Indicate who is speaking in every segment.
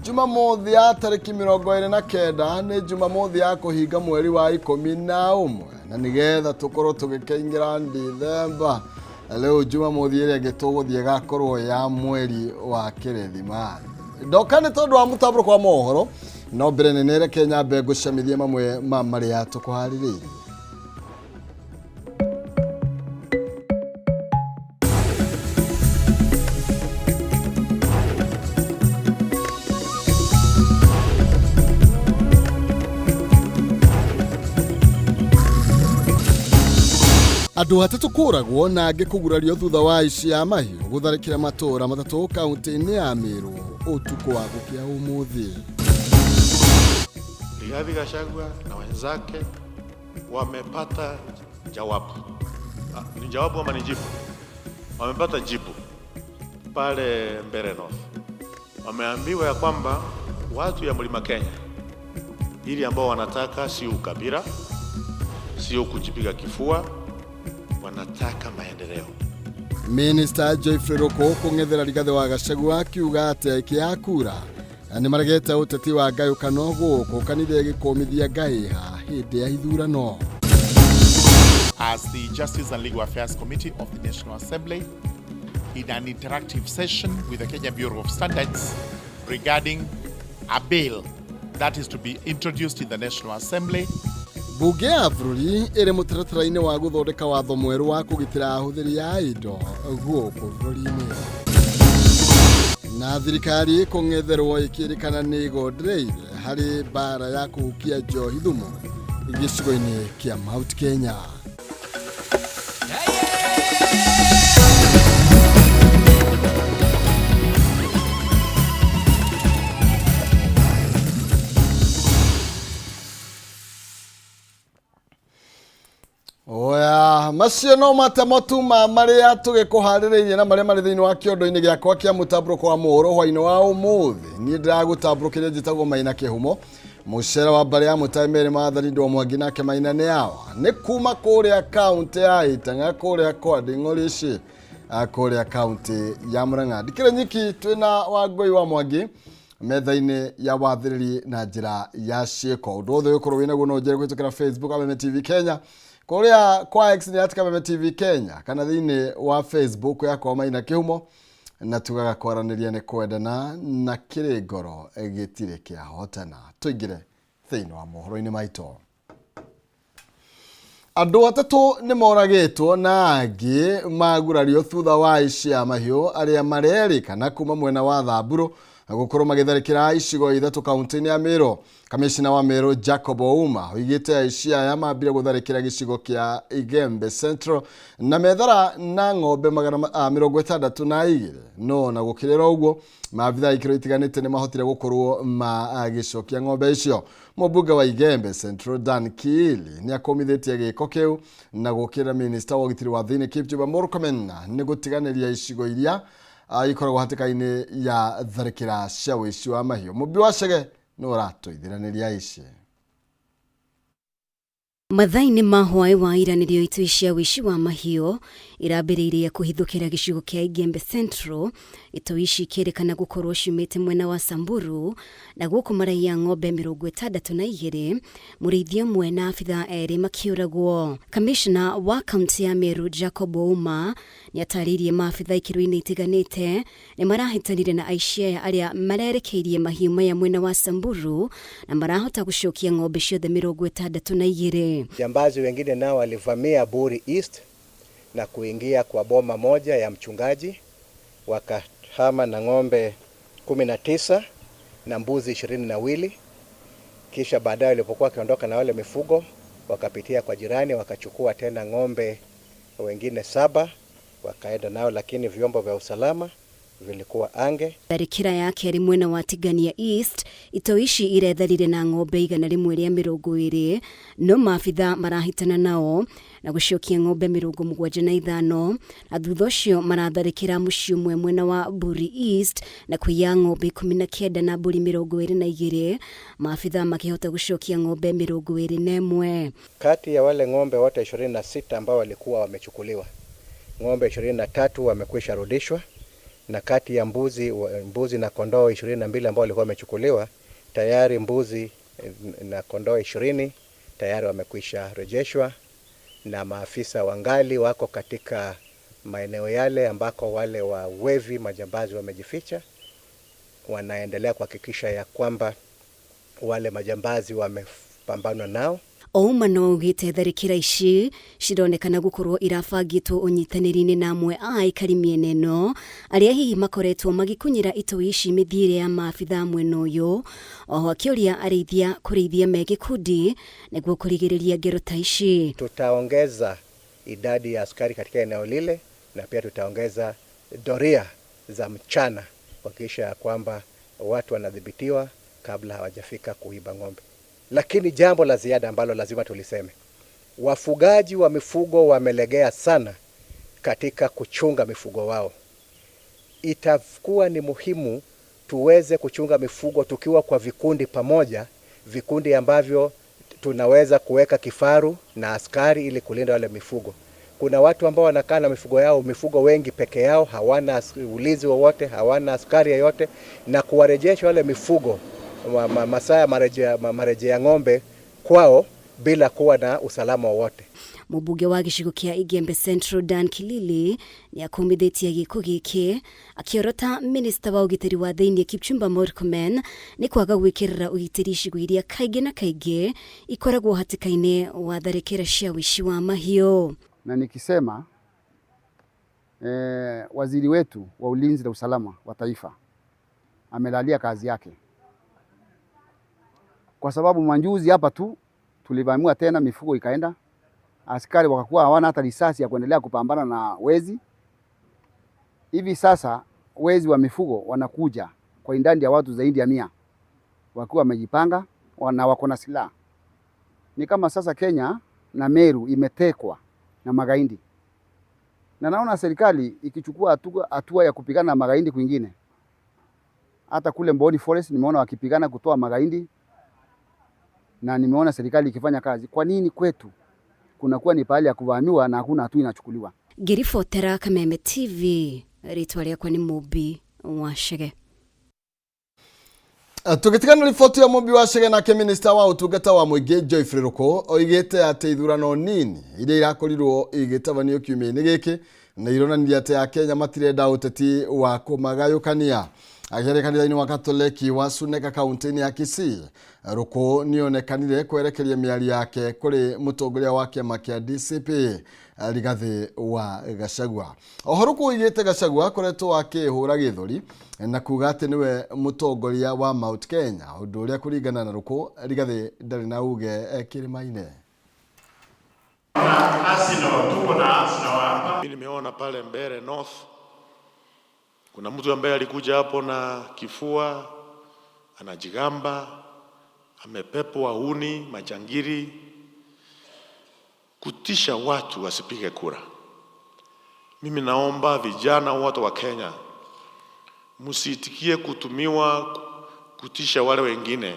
Speaker 1: Jumamothi ya tarĩki 29 nĩ Jumamothi ya kũhinga mweri wa 11 na nĩgetha tũkorwo tũgĩkĩingĩra Ndithemba. Rĩu Jumamothi ĩrĩa ĩngĩ tũgũthiĩ ĩgakorwo ya mweri wa Kĩrĩthimathi. Ndoka nĩ tondũ wa mũtambũrũko wa mohoro, no mbere nene reke nyambe ngũcamithie mamwe ma marĩa tũkũharĩrĩirie. Andũ atatũ kũragwo na angĩ kũgurario thutha wa aici a mahiũ gũtharĩkĩra matũũra matatũ kaunti-inĩ ya Meru ũtukũ wa gũkĩa ũmũthĩ.
Speaker 2: Rigathi Gachagua na wenzake wamepata jawabu. Ah, ni jawabu ama ni jibu? Wamepata jibu pale Mbeere North. Wameambiwa ya kwamba watu ya Mlima Kenya ili ambao wanataka sio ukabila, sio kujipiga kifua, wanataka maendeleo.
Speaker 1: Minista Geoffrey Ruku kũng'ethera Rigathĩ wa Gachagua akiuga atĩ aikia a kura nĩ maregete ũteti wa ngayũkano gũkũ kanitha ĩgĩkũmithia ngahĩha hĩndĩ ya ithurano.
Speaker 3: As the Justice and Legal Affairs Committee of the National Assembly, in an interactive session with the Kenya Bureau of Standards regarding a bill that is to be introduced in the National Assembly.
Speaker 1: Mbunge ya bũrũri ĩrĩ mũtaratara-inĩ wa gũthondeka watho mwerũ wa kũgitĩra ahũthĩri a indo gũkũ bũrũri-inĩ. Na thirikari kũng'etherwo ĩkĩrĩkana nĩ ĩgondereire harĩ mbara ya kũhukia njohi thumu gĩcigo-inĩ kĩa Mount Kenya. Oya, macio no matemo tu ma marĩa tũgĩkũharĩrĩirie na marĩa marĩ thĩinĩ wa kĩondo-inĩ gĩakwa kĩa mũtambũrũko wa mohoro hwainĩ wa ũmũthĩ. Niĩ ndĩragũtambũrũkĩria njĩtagwo Maina Kĩhumo. Mũcere wa mbarĩ ya Mũtai Mary Maathani Ndwa Mwangi nake Maina nĩ awa. Nĩ kuma kũrĩa kaũntĩ ya Ĩtang'a kũrĩa kwa Nding'orici kũrĩa kaũntĩ ya Murang'a. Ndikĩrĩ nyiki twĩna Wangũi wa Mwangi metha-inĩ ya wathĩrĩri na njĩra ya ciĩko. Ũndũ wothe ũgĩkorwo wĩnaguo no ũnjĩre kũhĩtũkĩra Facebook Kameme TV Kenya, kũrĩa kwa X nĩ at Kameme TV Kenya, kana thĩinĩ wa Facebook yakwa Maina Kĩhumo. Na tugaga kwaranĩria nĩ kwendana na kĩrĩ ngoro gĩtirĩ kĩahotana. Tũingĩre thĩinĩ wa mohoro-inĩ maitũ. Andũ atatũ nĩ moragĩtwo na angĩ magurario thutha wa aici a mahiũ arĩa marerĩkana kuma mwena wa Thamburu gũkorwo magĩtharĩkĩra icigo ithatũ kaunti-inĩ ya Meru. Kamishina wa Meru Jacob Ouma oigĩte aici aya mambire gũtharĩkĩra gĩcigo kĩa Igembe Central na methara na ng'ombe 62 no na gũkĩrĩra ũguo maabithaa ikĩro itiganĩte nĩ mahotire gũkorwo magĩcokia ng'ombe icio. Mũmbunge wa Igembe Central Dan Kiili nĩ akũmithĩtie gĩko kĩu na gũkĩrĩra minista wa ũgitĩri wa thĩinĩ Kipchumba Murkomen nĩ gũtiganĩria icigo iria ikoragwo hatĩka-inĩ ya tharĩkĩra cia ũici wa mahiũ. Mũmbi wa Chege nĩ ũratũithiranĩria ici.
Speaker 4: Mathaa-inĩ ma hwaĩ wa ira nĩrĩo itui cia ũici wa mahiũ irambĩrĩirie kũhithũkĩra gĩcigo kĩa Igembe Central, itoi ici ikĩrĩkana gũkorwo ciumĩte mwena wa Samburu na gũkũ maraiya ng'ombe 62, mũrĩithi ũmwe na abithaa erĩ makĩũragwo. Kamishna wa kaunti ya Meru Jacob Ouma nĩatarĩirie maabithaa ikĩro-inĩ itiganĩte nĩ marahĩtanire na aici aya arĩa marerekeirie mahiũ maya mwena wa Samburu na marahota gũcokia ng'ombe ciothe 62.
Speaker 5: Jambazi wengine nao walivamia Buri East na kuingia kwa boma moja ya mchungaji wakahama na ng'ombe 19 na mbuzi 22. Kisha baadaye walipokuwa wakiondoka na wale mifugo wakapitia kwa jirani wakachukua tena ng'ombe wengine 7 wakaenda nao, lakini vyombo vya usalama vilikuwa ange.
Speaker 4: Tharĩkĩra ya kerĩ mwena wa Tigania East itoi ici iretharire na ng'ombe 120 no maabitha marahĩtana nao na gũcokia ng'ombe 75 na thutha ũcio maratharĩkĩra mũciĩ ũmwe mwena wa Buri East na kũiya ng'ombe 19 na mbũri 22 maabitha makĩhota gũcokia ng'ombe 21.
Speaker 5: Kati ya wale ng'ombe wote 26 ambao walikuwa wamechukuliwa, ng'ombe 23 wamekwisha rudishwa Na kati ya mbuzi na kondoo 22 ambao walikuwa wamechukuliwa, tayari mbuzi na kondoo 20 tayari wamekwisha rejeshwa, na maafisa wangali wako katika maeneo yale ambako wale wa wevi majambazi wamejificha. Wanaendelea kuhakikisha ya kwamba wale majambazi wamepambanwa nao.
Speaker 4: Ouma no augĩte tharĩkĩra ici cironekana gũkorwo irabangĩtwo ũnyitanĩri-inĩ na amwe a aikari mĩena ĩno arĩa hihi makoretwo magĩkunyĩra itoi ici mĩthiĩre ya maabitha mwena ũyũ. Oho akĩũria arĩithia kũrĩithia me gĩkundi nĩguo kũrigĩrĩria ngero ta ici.
Speaker 5: Tutaongeza idadi ya askari katika eneo lile na pia tutaongeza doria za mchana kuhakikisha ya kwamba watu wanadhibitiwa kabla hawajafika kuiba ng'ombe. Lakini jambo la ziada ambalo lazima tuliseme, wafugaji wa mifugo wamelegea sana katika kuchunga mifugo wao. Itakuwa ni muhimu tuweze kuchunga mifugo tukiwa kwa vikundi pamoja, vikundi ambavyo tunaweza kuweka kifaru na askari ili kulinda wale mifugo. Kuna watu ambao wanakaa na mifugo yao, mifugo wengi peke yao, hawana ulinzi wowote, hawana askari yeyote, na kuwarejesha wale mifugo masaa ya marejea ng'ombe kwao bila kuwa na usalama wowote.
Speaker 4: Mũmbunge wa gĩcigo kĩa Igembe Central Dan Kilili nĩ akumithĩtie gĩko gĩkĩ akĩorota minista wa ũgitĩri wa thĩinĩ Kipchumba Murkomen nĩ kwaga gwĩkĩrĩra ũgitĩri icigo iria kaingĩ na kaingĩ ikoragwo hatĩka-inĩ wa tharĩkĩra cia ũici wa mahiũ.
Speaker 6: Na nikisema waziri wetu wa ulinzi na usalama wa taifa amelalia kazi yake, kwa sababu majuzi hapa tu tulivamiwa tena, mifugo ikaenda, askari wakakuwa hawana hata risasi ya kuendelea kupambana na wezi. Hivi sasa wezi wa mifugo wanakuja kwa idadi ya watu zaidi ya 100 wakiwa wamejipanga na wako na silaha. Ni kama sasa Kenya na Meru imetekwa na magaidi, na naona serikali ikichukua hatua ya kupigana na magaidi kwingine. Hata kule Mboni Forest nimeona wakipigana kutoa magaidi, na nimeona serikali ikifanya kazi. Kwa nini kwetu kunakuwa ni pahali ya kuvamiwa na hakuna hatua inachukuliwa?
Speaker 4: Ngĩribotera Kameme TV, rĩtwa rĩakwa nĩ Mũmbi wa Chege.
Speaker 1: Tũgĩtigana riboti ya Mũmbi wa Chege, nake minista wa ũtungata wa mũingĩ Geoffrey Ruku oigĩte atĩ ithurano nini iria irakorirwo igĩtabanio kiumia-inĩ gĩkĩ nĩ ironanirie atĩ Akenya matirenda ũteti wa kũmagayũkania. Akĩaria kanitha-inĩ wa Katoleki wa Suneka kaunti-inĩ ya Kisii, Ruku nĩonekanire kwerekeria mĩario yake kũrĩ mũtongoria wa kĩama kĩa DCP Rigathĩ wa Gachagua. Oho Ruku oigĩte Gachagua akoretwo akĩhũra gĩthũri na kuga atĩ nĩwe mũtongoria wa Mount Kenya, ũndũ ũrĩa kũringana na Ruku Rigathĩ ndarĩ na uge kĩrĩma-inĩ.
Speaker 2: Arsenal, tuko na Arsenal hapa. Mimi nimeona pale Mbeere North kuna mtu ambaye alikuja hapo na kifua, anajigamba, amepepwa wahuni, majangiri, kutisha watu wasipige kura. Mimi naomba vijana wote wa Kenya msiitikie kutumiwa kutisha wale wengine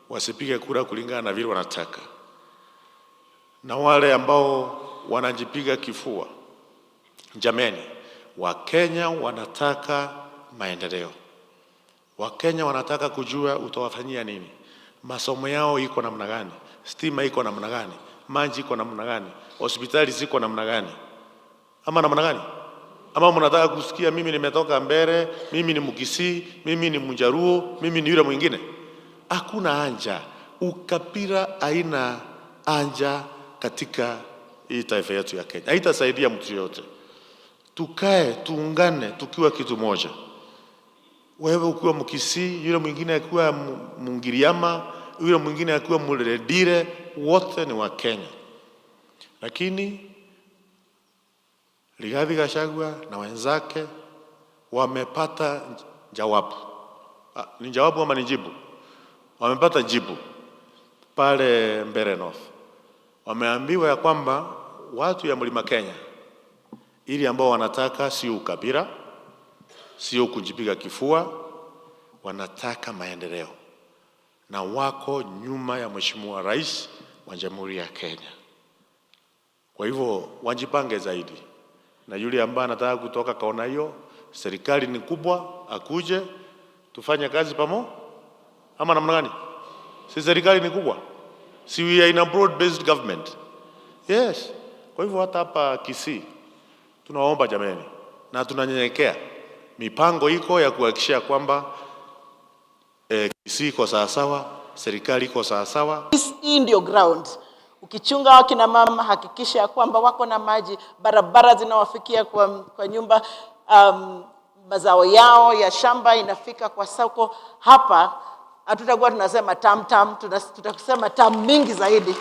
Speaker 2: wasipige kura kulingana na vile wanataka, na wale ambao wanajipiga kifua, jameni, Wakenya wanataka maendeleo. Wakenya wanataka kujua utawafanyia nini, masomo yao iko namna gani, stima iko namna gani, maji iko namna gani, hospitali ziko namna gani, ama namna gani? Ama mnataka kusikia mimi nimetoka Mbeere, mimi ni Mkisii, mimi ni Mjaruo, mimi ni yule mwingine? Hakuna anja, ukabila haina anja katika hii taifa yetu ya Kenya, haitasaidia mtu yote. Tukae tuungane tukiwa kitu moja. Wewe ukiwa Mkisii, yule mwingine akiwa Mungiriama, yule mwingine akiwa Muledire, wote ni wa Kenya. Lakini Rigathi Gachagua na wenzake wamepata jawabu. Ni jawabu ama ni jibu? Wamepata jibu pale Mbeere North. Wameambiwa ya kwamba watu ya Mlima Kenya ili ambao wanataka sio ukabila, sio kujipiga kifua, wanataka maendeleo na wako nyuma ya Mheshimiwa Rais wa Jamhuri ya Kenya. Kwa hivyo wajipange zaidi, na yule ambaye anataka kutoka kaona hiyo Serikali ni kubwa, akuje tufanye kazi pamo, ama namna gani? Si serikali ni kubwa? Si we are in a broad based government? Yes. Kwa hivyo hata hapa Kisii tunaomba jameni, na tunanyenyekea, mipango iko ya kuhakikisha kwamba Kisii iko sawasawa, serikali iko sawasawa.
Speaker 7: Hii ndio ground. Ukichunga wakina mama, hakikisha ya kwamba wako na maji, barabara zinawafikia kwa nyumba, mazao yao ya shamba inafika kwa soko. Hapa hatutakuwa tunasema tam tam, tutasema tam mingi zaidi.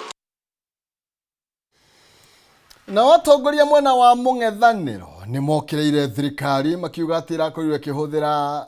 Speaker 1: Na atongoria mwena wa mũng'ethanĩro nĩ mokĩrĩire thirikari makiuga atĩ ĩrakorirwo ĩkĩhũthĩra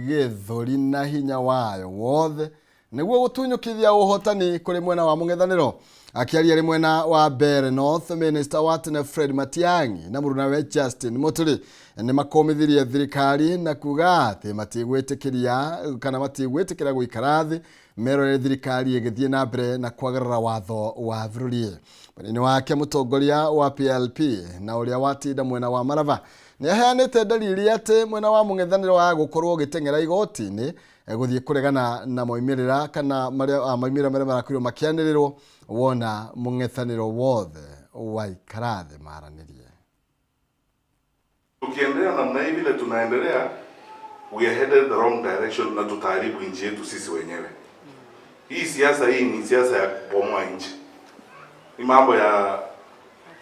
Speaker 1: gĩthũri na hinya wayo wothe nĩguo gũtunyũkithia ũhotani kũrĩ mwena wa mũng'ethanĩro. Akĩaria arĩ mwena wa Mbeere North, Minister wa tene Fred Matiang'i na mũrunawe Justin Muturi nĩ makũmithirie thirikari na kuga atĩ matigwĩtĩkĩria kana matigwĩtĩkĩra gũikara thĩ merorere thirikari ĩgĩthiĩ na mbere na kwagarara watho wa bũrũri. Mwena-inĩ wake mũtongoria wa PLP na ũrĩa watinda mwena wa Maraba nĩ aheanĩte dalili atĩ mwena wa mũng'ethanĩro wa gũkorwo ũgĩteng'era igoti-inĩ gũthiĩ kũregana na moimĩrĩra kana moimĩrĩra marĩa marakorirwo makĩanĩrĩrwo wona mũng'ethanĩro wothe waikara thĩ maranĩrie.
Speaker 8: Tukiendelea namna hii vile tunaendelea, we are headed the wrong direction na tutaharibu nchi yetu sisi wenyewe. Hii siasa hii ni siasa ya kubomoa nchi, ni mambo ya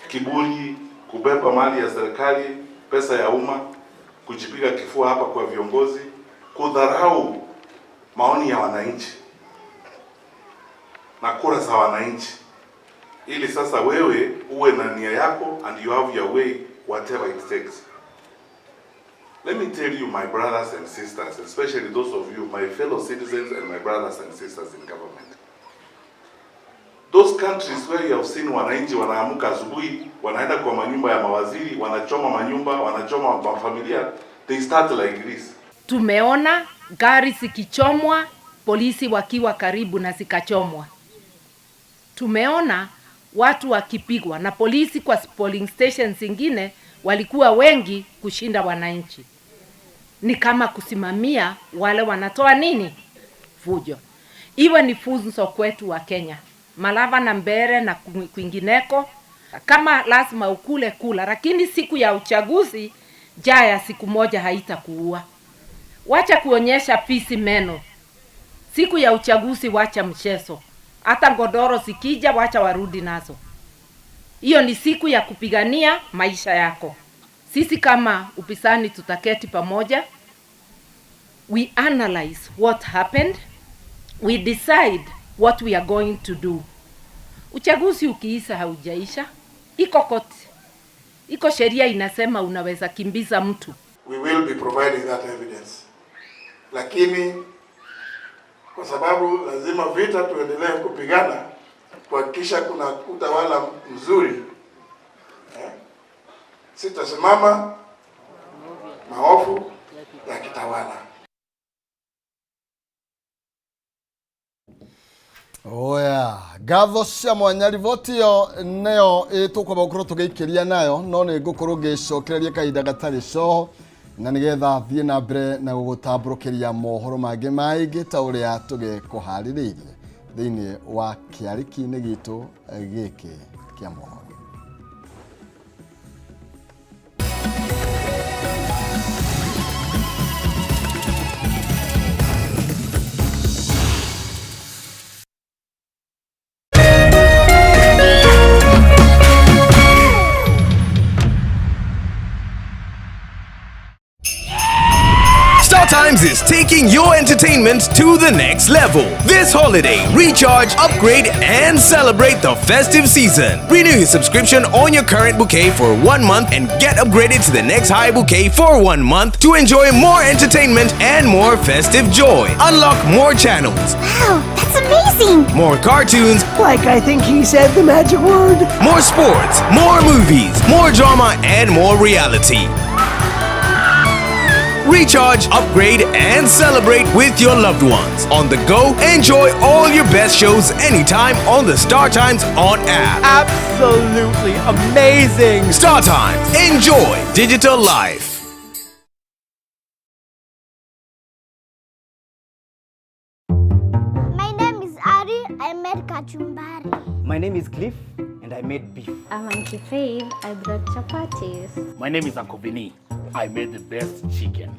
Speaker 8: kiburi, kubeba mali ya serikali, pesa ya umma, kujipiga kifua hapa kwa viongozi, kudharau maoni ya wananchi na kura za wananchi, ili sasa wewe uwe na nia yako and you have your way whatever it takes. Let me tell you, my brothers and sisters, especially those of you, my fellow citizens and my brothers and sisters in government. Those countries where you have seen wananchi wanaamuka asubuhi, wanaenda kwa manyumba ya mawaziri, wanachoma manyumba, wanachoma mafamilia, they start like this.
Speaker 9: Tumeona gari zikichomwa, polisi wakiwa karibu na zikachomwa. Tumeona watu wakipigwa na polisi kwa polling stations zingine walikuwa wengi kushinda wananchi. Ni kama kusimamia wale wanatoa nini? Fujo. Iwe ni funzo kwetu wa Kenya, Malava na Mbeere na kwingineko. Kama lazima ukule kula, lakini siku ya uchaguzi njaa ya siku moja haitakuua. Wacha kuonyesha fisi meno. Siku ya uchaguzi wacha mchezo. Hata godoro zikija wacha warudi nazo. Hiyo ni siku ya kupigania maisha yako. Sisi kama upinzani tutaketi pamoja. We analyze what happened. We decide what we are going to do. Uchaguzi ukiisha haujaisha. Iko koti. Iko sheria inasema unaweza kimbiza mtu.
Speaker 10: We will be providing that evidence. Lakini kwa sababu lazima vita tuendelee kupigana kuhakikisha kuna utawala mzuri, sitasimama maofu ya kitawala.
Speaker 1: Oya, ngatho cia mwanya riboti ĩyo nĩyo tũkwamba gũkorwo tũgĩikĩria nayo, no nĩ ngũkorwo ngĩcokereria kahinda gatarĩ coho na nĩgetha thiĩ na mbere na gũgũtambũrũkĩria mohoro mangĩ maingĩ ta ũrĩa tũgĩkũharĩrĩirie thĩinĩ wa kĩarĩki-inĩ gitũ gĩkĩ kĩa mohoro.
Speaker 11: Times is taking your entertainment to the next level. This holiday, recharge, upgrade, and celebrate the festive season. Renew your subscription on your current bouquet for 1 month and get upgraded to the next high bouquet for 1 month to enjoy more entertainment and more festive joy. Unlock more channels.
Speaker 12: Wow, that's amazing!
Speaker 11: More cartoons.
Speaker 13: Like I think he said the magic word.
Speaker 11: More sports, more movies, more drama, and more reality. Recharge, upgrade, and celebrate with your loved ones. On the go, enjoy all your best shows anytime on the Star Times On app.
Speaker 13: Absolutely amazing!
Speaker 11: Star Times, enjoy digital life.
Speaker 12: I made kachumbari.
Speaker 14: My name is Cliff and I made beef.
Speaker 15: I'm Auntie Faith. I brought chapatis.
Speaker 16: My name is Uncle Vinny. I made the best chicken.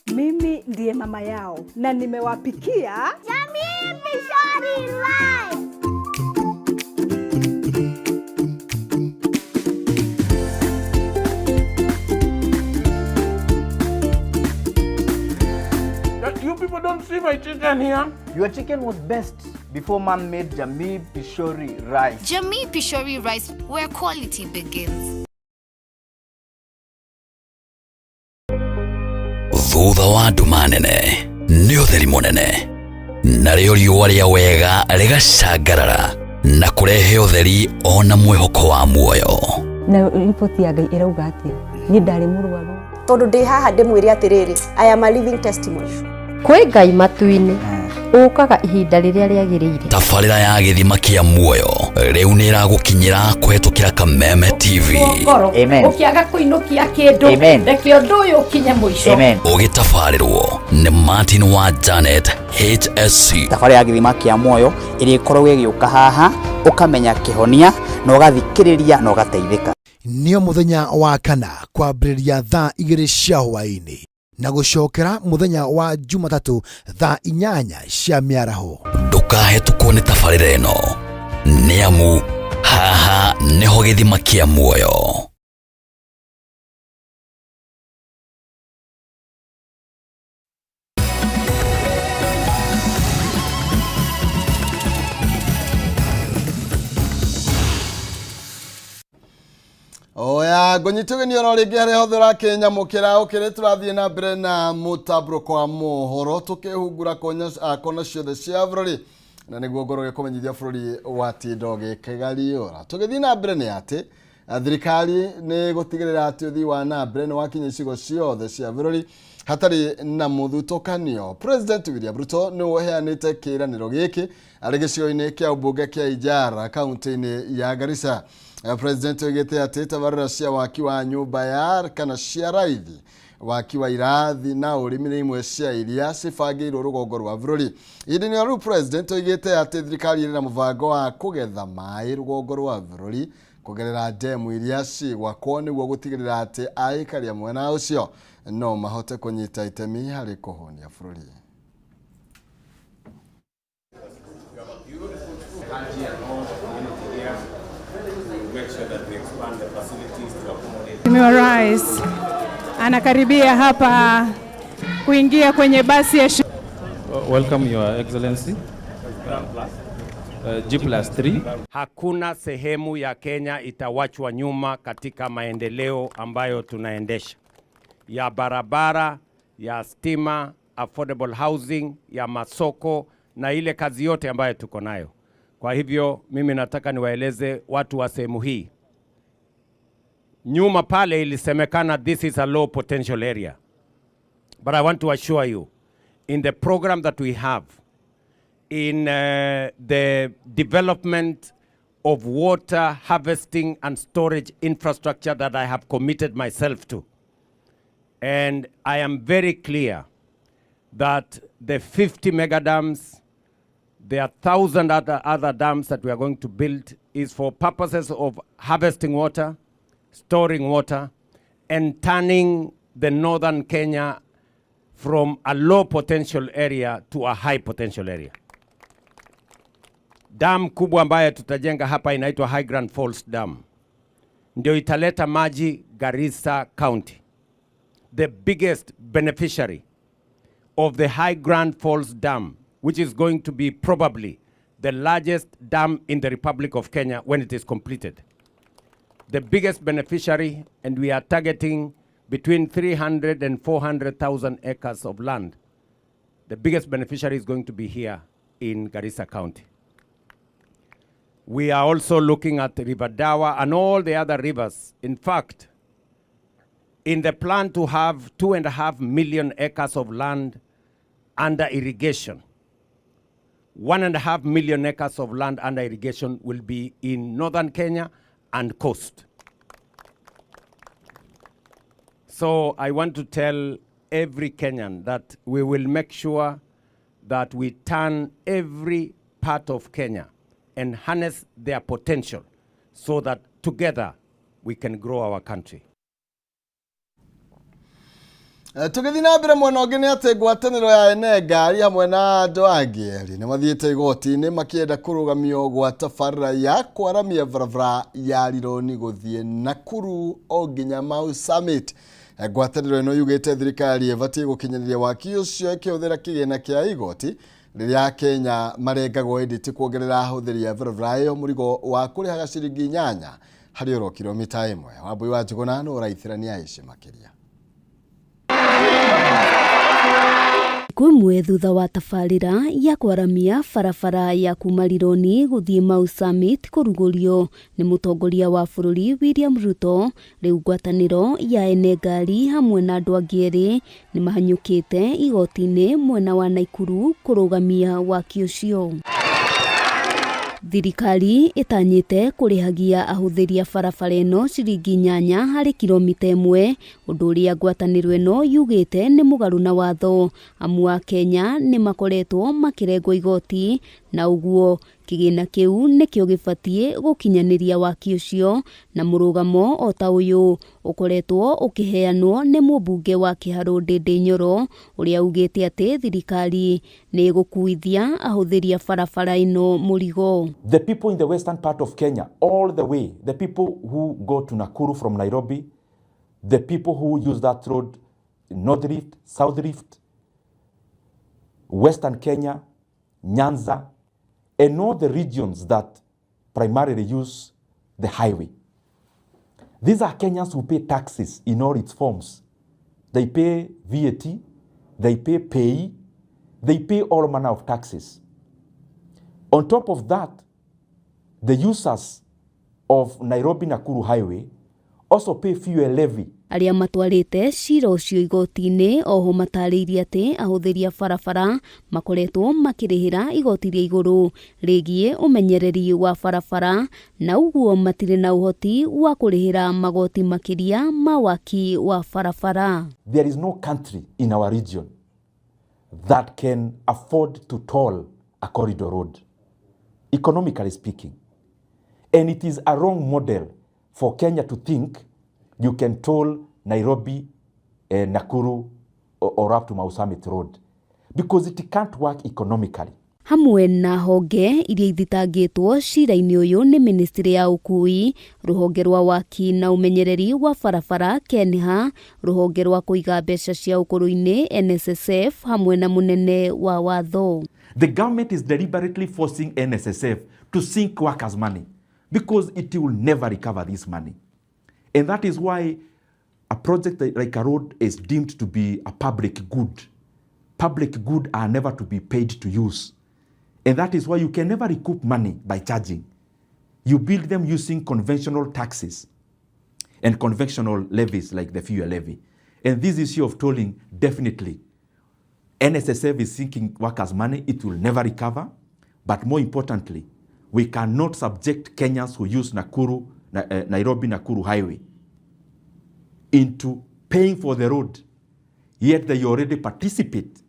Speaker 17: Mimi ndiye mama yao na nimewapikia
Speaker 12: Jamii Pishori Rice.
Speaker 18: You people don't see my chicken here.
Speaker 14: Your chicken was best before mom made Jamii Pishori rice.
Speaker 19: Jamii Pishori rice, where quality begins.
Speaker 20: Thutha wa nduma nene nĩ ũtheri mũnene, narĩo riũa rĩa wega rĩgacangarara na kũrehe ũtheri ona mwĩhoko wa muoyo.
Speaker 21: Na riboti ya Ngai ĩrauga atĩa? Niĩ ndarĩ mũrwaru.
Speaker 22: Tondũ ndĩ haha ndĩmwĩre atĩrĩrĩ, I am a living testimony.
Speaker 23: Kwĩ Ngai matu-inĩ ũkaga ihinda rĩrĩa rĩagĩrĩire.
Speaker 20: Tabarĩra ya gĩthima kĩa muoyo rĩu nĩ ĩragũkinyĩra kũhetũkĩra Kameme TV.
Speaker 9: Ngoro ũkĩaga kũinũkia kĩndũ, reke ũndũ ũyũ ũkinye mũico.
Speaker 20: Ũgĩtabarĩrwo nĩ Martin wa Janet HSC.
Speaker 24: Tabarĩra ya gĩthima kĩa muoyo ĩrĩkoragwo ĩgĩũka haha ũkamenya kĩhonia na ũgathikĩrĩria na ũgateithĩka.
Speaker 25: Nĩo mũthenya wa kana kwambĩrĩria thaa 2 cia hwaĩ-inĩ na gũcokera mũthenya wa Jumatatũ thaa 8 cia mĩaraho.
Speaker 20: Ndũkahetũkwo nĩ tabarĩra ĩno, nĩ amu haha nĩho gĩthima kĩa muoyo.
Speaker 1: Oya ngũnyita ũgeni oro rĩngĩ harĩa hothe ũrakĩnyamũkĩra ũkĩrĩ tũrathiĩ na mbere na mũtambũrũko wa mohoro tũkĩhungura kona ciothe cia bũrũri na nĩguo ngorwo gĩkũmenyithia bũrũri watinda ũgĩkĩgariũra. Tũgĩthiĩ na mbere nĩ atĩ thirikari nĩ gũtigĩrĩra atĩ ũthii wa na mbere nĩ wakinya icigo ciothe cia bũrũri hatarĩ na mũthutũkanio. President William Ruto nĩ ũheanĩte kĩĩranĩro gĩkĩ arĩ gĩcigo-inĩ kĩa ũmbunge kĩa Ijara kaunti-inĩ ya Garissa. President oigĩte atĩ tabarĩra cia waki wa nyũmba ya kana cia raithi, waki wa irathi na ũrĩmi nĩ imwe cia iria cibangĩirwo rũgongo rwa bũrũri. Ihinda-inĩ rĩu President oigĩte atĩ thirikari ĩrĩ na mũbango wa kũgetha maĩ rũgongo rwa bũrũri kũgerera ndemu iria cigwakwo nĩguo gũtigĩrĩra atĩ aikari a mwena ũcio no mahote kũnyita itemi harĩ kũhũnia bũrũri.
Speaker 26: Mheshimiwa Rais anakaribia hapa kuingia kwenye basi ya
Speaker 27: Welcome Your Excellency. G+3.
Speaker 28: Hakuna sehemu ya Kenya itawachwa nyuma katika maendeleo ambayo tunaendesha ya barabara, ya stima, affordable housing, ya masoko na ile kazi yote ambayo tuko nayo. Kwa hivyo mimi nataka niwaeleze watu wa sehemu hii. Nyuma pale ilisemekana this is a low potential area. But I want to assure you, in the program that we have, in the development of water harvesting and storage infrastructure that I have committed myself to. And I am very clear that the 50 mega dams, there are 1,000 other dams that we are going to build is for purposes of harvesting water, storing water, and turning the northern Kenya from a low potential area to a high potential area. Dam kubwa ambayo tutajenga hapa inaitwa High Grand Falls Dam. Ndio italeta maji Garissa County. The biggest beneficiary of the High Grand Falls Dam, which is going to be probably the largest dam in the Republic of Kenya when it is completed. The biggest beneficiary, and we are targeting between 300 and 400,000 acres of land. The biggest beneficiary is going to be here in Garissa County. We are also looking at River Dawa and all the other rivers. In fact, in the plan to have 2.5 million acres of land under irrigation, 1.5 million acres of land under irrigation will be in northern Kenya and coast. So I want to tell every Kenyan that we will make sure that we turn every part of Kenya and harness their potential so that together we can grow our country.
Speaker 1: Tũgĩthiĩ na mbere, mwena ũngĩ nĩ atĩ ngwatanĩro ya ene ngari hamwe na andũ angĩ erĩ nĩ mathiĩte igoti-inĩ makĩenda kũrũgamio gwa tabarĩra ya kwaramia barabara ya Rironi gũthiĩ Nakuru o nginya Mau Summit. Ngwatanĩro ĩno yugĩte thirikari ĩbatiĩ gũkinyanĩria waki ũcio ĩkĩhũthĩra kĩgĩna kĩa igoti rĩrĩa Kenya marengagwo, ĩndĩ ti kuongerera ahũthĩri a barabara ĩyo mũrigo wa kũrĩhaga ciringi 8 harĩ oro kilomita 1. Wambui wa Njũgũna nĩ ũraithĩrania ici makĩria.
Speaker 2: Thikũ ĩmwe thutha wa tabarĩra ya kwaramia barabara ya kuma Rironi gũthiĩ Mau Summit kũrugũrio nĩ mũtongoria wa bũrũri William Ruto, rĩu ngwatanĩro ya ene ngari hamwe na andũ angĩ erĩ nĩ mahanyũkĩte igoti-inĩ mwena wa Naikuru kũrũgamia waki ũcio. Thirikari ĩtanyĩte kũrĩhagia ahũthĩri a barabara ĩno ciringi 8 harĩ kilomita 1, ũndũ ũrĩa ngwatanĩro ĩno yugĩte nĩ mũgarũ na watho, amu a Kenya nĩ makoretwo makĩrengwo igoti na ũguo kĩgĩna kĩu nĩkĩo gĩbatiĩ gũkinyanĩria waki ũcio. Na mũrũgamo o ta ũyũ ũkoretwo ũkĩheanwo nĩ mũmbunge wa Kĩharũ Ndĩndĩ Nyoro, ũrĩa ugĩte atĩ thirikari nĩ ĩgũkuithia ahũthĩri a barabara ĩno mũrigo.
Speaker 3: The people in the western part of Kenya, all the way, the people who go to Nakuru from Nairobi, the people who use that road, North Rift, South Rift, Western Kenya, Nyanza, and all the regions that primarily use the highway. These are Kenyans who pay taxes in all its forms. They pay VAT, they pay PAYE, they pay all manner of taxes. On top of that, the users of Nairobi-Nakuru Highway also pay fuel levy.
Speaker 2: Arĩa matwarĩte cira ũcio igoti-inĩ oho matarĩirie atĩ ahũthĩri a barabara makoretwo makĩrĩhĩra igoti rĩa igũrũ rĩgiĩ ũmenyereri wa barabara, na ũguo matirĩ na ũhoti wa kũrĩhĩra magoti makĩria ma waki wa barabara.
Speaker 3: There is no country in our region that can afford to toll a corridor road, economically speaking. And it is a wrong model for Kenya to think you can toll Nairobi, Nakuru, or up to Mau Summit Road, because it can't work economically.
Speaker 2: Hamwe na honge iria ithitangĩtwo cira-inĩ ũyũ nĩ ministry ya ũkui, rũhonge rwa waki na ũmenyereri wa barabara KENHA, rũhonge rwa kũiga mbeca cia ũkũrũ-inĩ NSSF, hamwe na mũnene wa watho.
Speaker 3: The government is deliberately forcing NSSF to sink workers' money because it will never recover this money. And that is why a project like a road is deemed to be a public good. Public good are never to be paid to use. And that is why you can never recoup money by charging. You build them using conventional taxes and conventional levies like the fuel levy. And this issue of tolling, definitely, NSSF is sinking workers' money. It will never recover. But more importantly, we cannot subject Kenyans who use Nakuru, Nairobi-Nakuru Highway into paying for the road, yet they already participate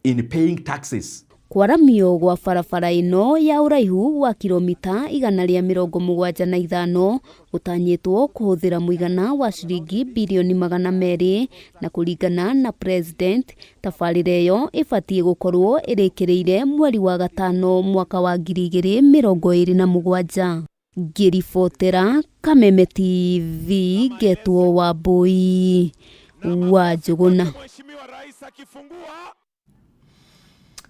Speaker 3: in paying taxes.
Speaker 2: Kwaramio gwa barabara ĩno ya ũraihu wa kilomita 175 gũtanyĩtwo kũhũthĩra mũigana wa ciringi birioni 200, na kũringana na president tabarĩra ĩyo ĩbatiĩ gũkorwo ĩrĩkĩrĩire mweri wa gatano mwaka wa 2027. Ngĩribotera Kameme TV ngetwo Wambui wa Njũgũna.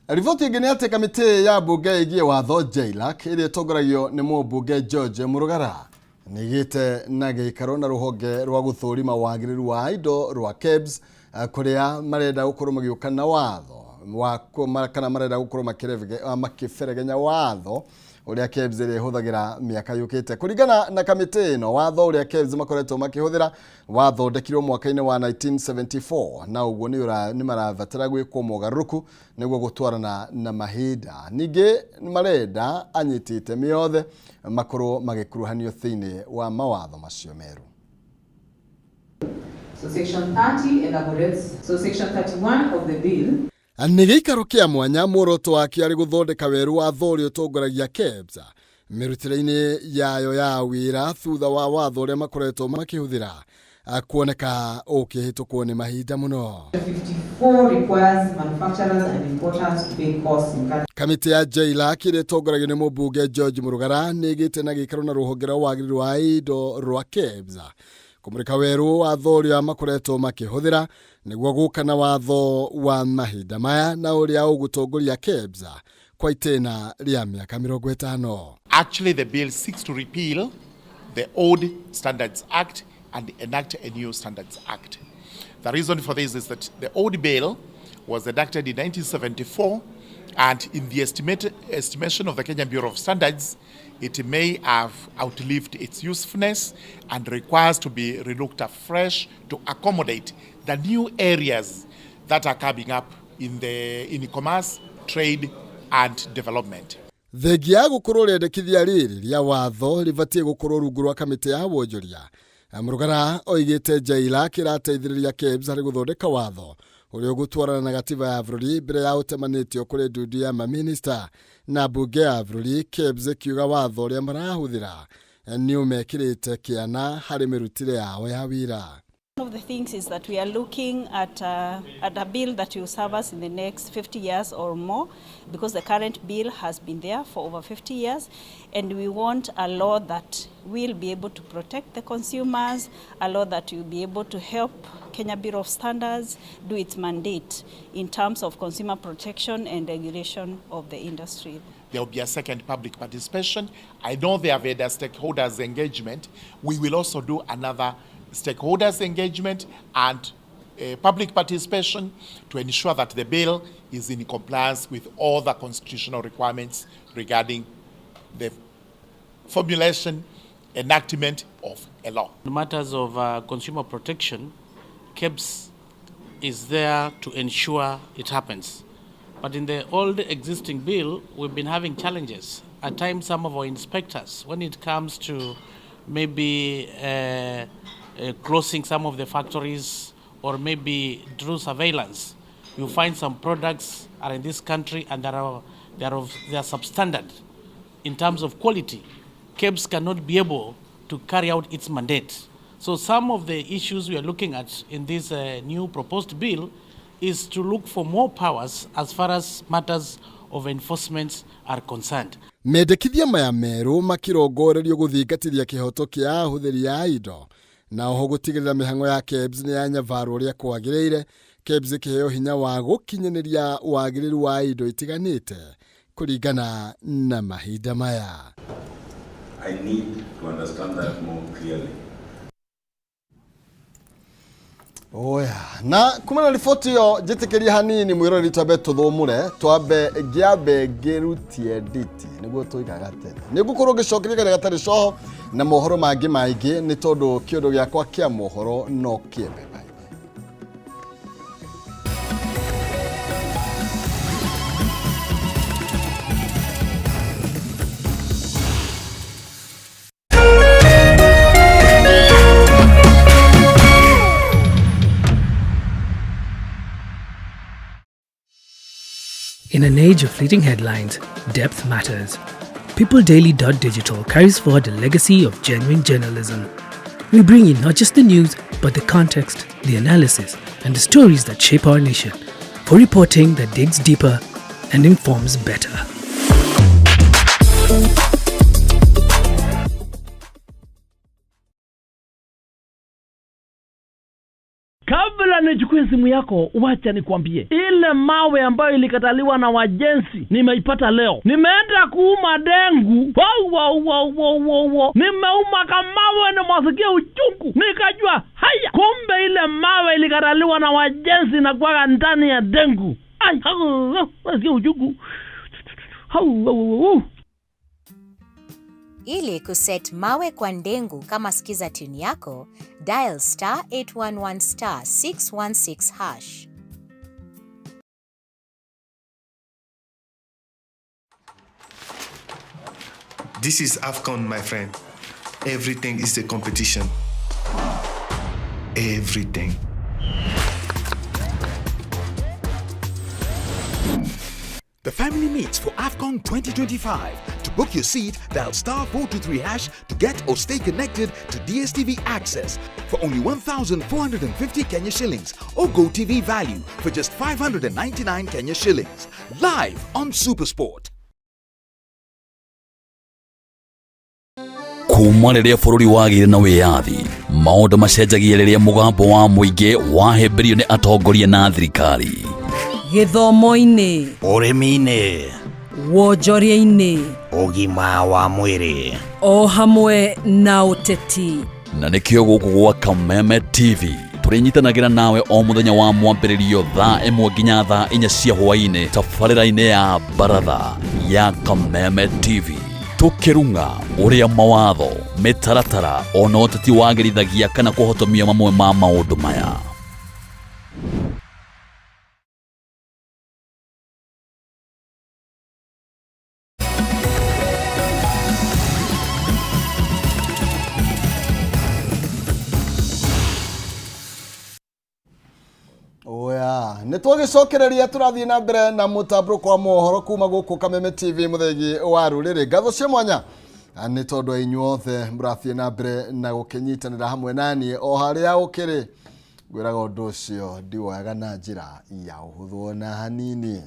Speaker 1: Riboti ĩngĩ nĩ atĩ kamĩtĩ ya mbunge ĩgiĩ watho JLAC ĩrĩa ĩtongoragio nĩ mũmbunge George Mũrugara nĩ ĩgĩte na gĩikaro na rũhonge rwa gũthũrima wagĩrĩru wa indo rwa KEBS, kũrĩa marenda gũkorwo magĩũka na watho wa kana marenda gũkorwo makĩberegenya watho ũrĩa KEBS ĩrĩa ĩhũthagĩra mĩaka yũkĩte. Kũringana na kamĩtĩ ĩno, watho ũrĩa KEBS makoretwo makĩhũthĩra wathondekirwo mwaka-inĩ wa 1974, na ũguo nĩ marabatara gwĩkwo mogarũrũku nĩguo gũtwarana na mahinda. Ningĩ marenda anyiti itemi othe makorwo magĩkuruhanio thĩinĩ wa mawatho macio merũ.
Speaker 4: So section 30 elaborates, so section 31 of the bill
Speaker 1: Nĩ gĩikaro kĩa mwanya muoroto wakĩo arĩ gũthondeka werũ watho ũrĩa ũtongoragia KEBS mĩrutĩre-inĩ yayo ya wĩra thutha wa watho ũrĩa makoretwo makĩhũthĩra kuoneka ũkĩhĩtũkwo nĩ mahinda mũno.
Speaker 4: 54 requires manufacturers and importers to pay costs incurred.
Speaker 1: Kamĩtĩ ya JLAC ĩrĩa ĩtongoragio nĩ mũmbunge George Mũrugara nĩ ĩgĩte na gĩikaro na rũhonge rwa wagĩrĩru wa indo rwa KEBS kũmũrĩka werũ watho ũrĩa makoretwo makĩhũthĩra nĩguo gũka na watho wa mahinda maya na ũrĩa ũgũtongoria KEBS kwa itĩna rĩa mĩaka 50.
Speaker 5: Actually, the bill seeks to repeal the old Standards Act and enact a new Standards Act. The reason for this is that the old bill was enacted in 1974, and in the estimation of the Kenya Bureau of Standards, it may have outlived its usefulness and requires to be relooked afresh to accommodate the new areas that are coming up in commerce, trade, and development.
Speaker 1: Thengia ya gũkorwo rĩendekithia rĩrĩ rĩa watho rĩbatiĩ gũkorwo rungu rwa kamĩtĩ ya wonjoria. Mũrugara oigĩte JLAC ĩrateithĩrĩria KEBS harĩ gũthondeka watho ũrĩa ũgũtwarana na gatiba ya bũrũri mbere ya ũtemanĩtio kũrĩ ndundu ya mamĩnĩsta na mbunge ya bũrũri. KEBS ĩkiuga watho ũrĩa marahũthĩra nĩ ũmekĩrĩte kĩana harĩ mĩrutĩre yao ya wĩra.
Speaker 6: One of the things is that we are looking at a bill that will serve us in the next 50 years or more, because the current bill has been there for over 50 years, and we want a law that will be able to protect the consumers, a law that will be able to help Kenya Bureau of Standards do its mandate in terms of consumer protection and regulation of the industry.
Speaker 5: There will be a second public participation. I know they have had a stakeholders engagement. We will also do another stakeholders engagement and public participation to ensure that the bill is in compliance with all the constitutional requirements regarding the formulation, enactment of a law.
Speaker 7: In matters of consumer protection, KEBS is there to ensure it happens. But in the old existing bill, we've been having challenges. At times, some of our inspectors, when it comes to maybe closing some of the factories or maybe through surveillance, you find some products are in this country and they are substandard in terms of quality. KEBS cannot be able to carry out its mandate. So some of the issues we are looking at in this new proposed bill is to look for more powers as far as matters of enforcement are concerned.
Speaker 1: Mendekithia maya merũ makirongorerio gũthingatithia kĩhoto kĩa ahũthĩri a indo na oho gũtigĩrĩra mĩhang'o ya KEBS nĩ yanyabarwo ũrĩa kwagĩrĩire. KEBS ĩkĩheo hinya wa gũkinyanĩria wagĩrĩru wa indo itiganĩte kũringana na mahinda maya.
Speaker 8: I need to understand that more clearly.
Speaker 1: Oya, na kuma na riboti ĩyo njĩtĩkĩrie hanini mwĩroreri twambe tũthũmũre, twambe ngĩambe ngĩrutie nditi nĩguo tũigaga tene. Nĩ ngũkorwo ngĩcokeria karĩa gatarĩ coho na mohoro mangĩ maingĩ nĩ tondũ kĩũndũ gĩakwa kĩa mohoro no kĩembe.
Speaker 10: In an age of fleeting headlines, depth matters. PeopleDaily.digital carries forward a legacy of genuine journalism. We bring you not just the news, but the context, the analysis, and the stories that shape our nation, for reporting that digs deeper and informs better.
Speaker 11: Kabla nichukue simu yako, wacha nikwambie, ile mawe ambayo ilikataliwa na wajenzi nimeipata leo. Nimeenda kuuma dengu, wow. Nimeuma kamawe na masikia uchungu, nikajua haya, kumbe ile mawe ilikataliwa na wajenzi na kuwaga ndani ya dengu. Ai, nasikia uchungu. Hau.
Speaker 13: Ili kuset mawe kwa ndengu kama skiza tune yako, dial star 811 star 616 hash.
Speaker 29: This is AFCON, my friend. Everything is a competition.
Speaker 12: Everything.
Speaker 14: The family meets for AFCON 2025. To book your seat, dial star 423 hash to get or stay connected to DSTV Access for only 1,450 Kenya shillings or GoTV Value for just 599 Kenya shillings. Live on Supersport.
Speaker 20: Kuma rĩrĩa bũrũri wagĩire na wĩyathi, maũndũ macenjagia rĩrĩa mũgambo wa mũingĩ wahĩmbĩrio nĩ atongoria na thirikari.
Speaker 15: Gĩthomo-inĩ,
Speaker 16: ũrĩmi-inĩ,
Speaker 15: wonjoria-inĩ,
Speaker 16: ũgima wa mwĩrĩ,
Speaker 15: o hamwe na ũteti.
Speaker 20: Na nĩkĩo gũkũ gwa Kameme TV tũrĩnyitanagĩra nawe o mũthenya wa mwambĩrĩrio thaa 1 nginya thaa 4 cia hwaĩ-inĩ tabarĩra-inĩ ya baratha ya Kameme TV, tũkĩrung'a ũrĩa mawatho, mĩtaratara ona ũteti wagĩrithagia kana kũhotomia mamwe ma maũndũ maya.
Speaker 1: Oya, nä twagä tũrathiĩ na mbere na mũtambũrũko wa mohoro kuma gũkũ Kameme TV mũthegi wa rũrĩrĩ. Ngatho cia mwanya nĩ tondũ inyuothe mũrathiĩ na mbere na gũkĩnyitanĩra hamwe naniĩ o harĩa ũkĩrĩ. Ngwĩraga ũndũ ũcio ndiwoyaga na njĩra ya ũhũthũ ona hanini.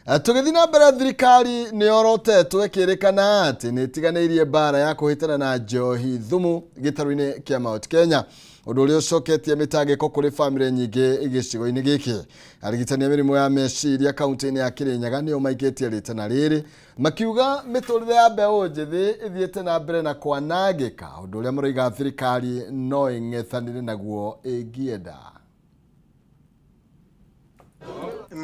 Speaker 1: Tũgĩthiĩ na mbere, thirikari nĩ yorotetwo ĩkĩrĩkana atĩ nĩ ĩtiganĩirie mbara ya kũhĩtana na njohi thumu gĩtarũ-inĩ kĩa Mount Kenya, ũndũ ũrĩa ũcoketie mĩtangĩko kũrĩ bamĩrĩ nyingĩ gĩcigo-inĩ gĩkĩ. Arigitani a mĩrimũ ya meciria kaunti-inĩ ya Kirinyaga nĩo maikĩtie rĩtana rĩrĩ, makiuga mĩtũrĩre ya mbeũ njĩthĩ ĩthiĩte na mbere na kwanangĩka, ũndũ ũrĩa maroiga thirikari no ĩng'ethanĩre naguo ĩngĩenda.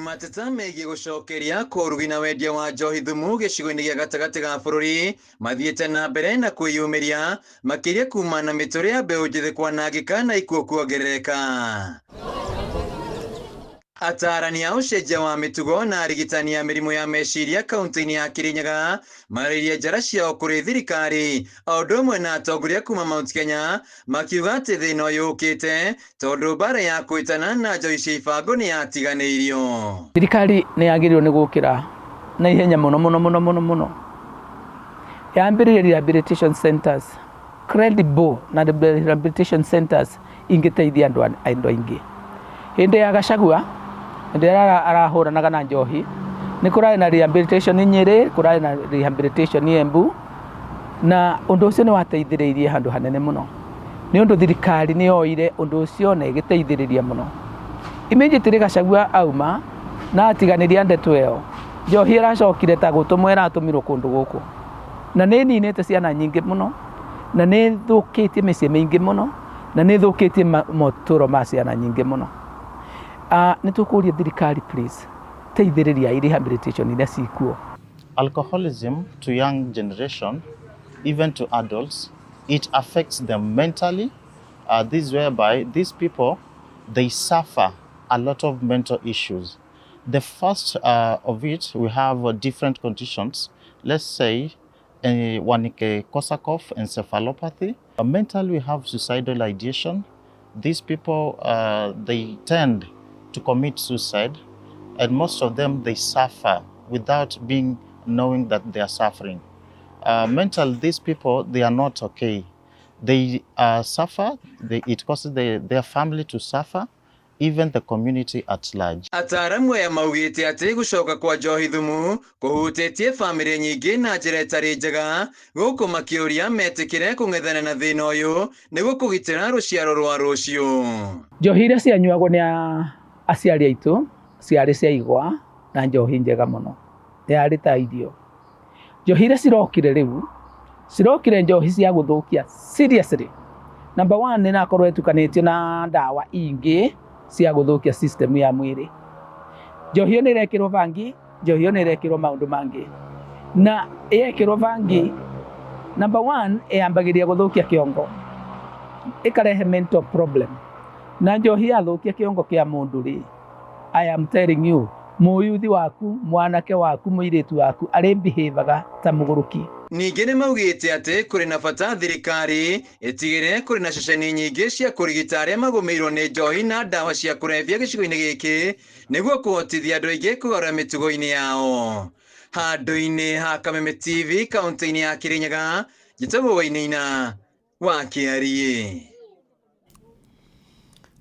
Speaker 17: Mateta megiĩ gũcokeria kwa ũrugi na wendia wa njohi thumu gĩcigo-inĩ gĩa gatagatĩ ga bũrũri mathiĩte na mbere na kwĩyumĩria, makĩria kuma na mĩtũrĩre ya mbeũ njĩthĩ kwanangĩka na ikuũ kuongerereka. Atarani a ũcenjia wa mĩtugo na arigitani a mĩrimũ ya meciria kaunti-inĩ ya Kirinyaga marĩirie njara ciao kũrĩ thirikari o ũndũ ũmwe na atongoria kuma Mount Kenya, makiuga atĩ thĩna ũyũ ũkĩte tondũ mbara ya kwĩtana na njohi cia ibango nĩ yatiganĩirio.
Speaker 18: Thirikari nĩ yagĩrĩirwo nĩ gũkĩra na ihenya mũno mũno mũno mũno mũno, yambĩrĩrie rehabilitation centers credible, na rehabilitation centers ingĩteithia andũ aingĩ. Hĩndĩ ya Gachagua, hĩndĩ ĩrĩa arahũranaga na njohi, nĩ kũrarĩ na rehabilitation Nyĩrĩ, kũrarĩ na rehabilitation Embu, na ũndũ ũcio nĩ wateithĩrĩirie handũ hanene mũno, nĩ ũndũ thirikari nĩ yoire ũndũ ũcio na ĩgĩteithĩrĩria mũno. Immediately Gachagua auma na atiganĩria ndeto ĩyo, njohi ĩracokire ta gũtũmwo ĩratũmirwo kũndũ gũkũ, na nĩ ĩninĩte ciana nyingĩ mũno, na nĩ ĩthũkĩtie mĩciĩ mĩingĩ mũno, na nĩ ĩthũkĩtie motũro ma ciana nyingĩ mũno. Nĩ tũkũria thirikari, please, teithĩrĩria rehabilitation iria cikuo.
Speaker 19: Alcoholism to young generation, even to adults, it affects them mentally. This whereby these people, they suffer a lot of mental issues. The first of it, we have different conditions. Let's say Wernicke-Korsakoff encephalopathy. Mentally, we have suicidal ideation. These people, they tend to commit suicide, and most of them, they suffer without being knowing that they are suffering. Mental, these people, they are not okay. They suffer, it causes their family to suffer, even the community at large.
Speaker 17: Ataramu aya maugĩte atĩ gũcoka kwa njohi thumu kũhutĩtie bamĩrĩ nyingĩ na njĩra ĩtarĩ njega, gũkũ makĩũria metĩkĩre kũng'ethana na thĩna ũyũ nĩguo kũgitĩra rũciaro rwa rũciũ.
Speaker 18: Njohi iria cianyuagwo nĩ aciari aitũ ciarĩ cia igwa na njohi njega mũno, yarĩ ta irio. Njohi iria cirokire rĩu, cirokire njohi cia gũthũkia seriously. Number one, nĩ nakorwo ĩtukanĩtio na ndawa ingĩ cia gũthũkia system ya mwĩrĩ. Njohi ĩyo nĩ ĩrekĩrwo bangi, njohi ĩyo nĩ ĩrekĩrwo maũndũ mangĩ, na yekĩrwo bangi, number one, ĩyambagĩrĩria gũthũkia kĩongo, ĩkarehe mental problem. Na njohi yathũkia kĩongo kĩa mũndũ rĩ, I am telling you, mũyuthi waku, mwanake waku, mũirĩtu waku arĩ behavior ta mũgũrũki.
Speaker 17: Ningĩ nĩ maugĩte atĩ kũrĩ na bata thirikari ĩtigĩrĩre kũrĩ na ceceni nyingĩ cia kũrigita arĩa magũmĩirwo nĩ njohi na ndawa cia kũrebia gĩcigo-inĩ gĩkĩ nĩguo kũhotithia andũ aingĩ kũgarũra mĩtugo-inĩ yao. Handũ-inĩ ha Kameme TV kaunti-inĩ ya Kirinyaga, njĩtagwo Wainaina wa Kĩariĩ.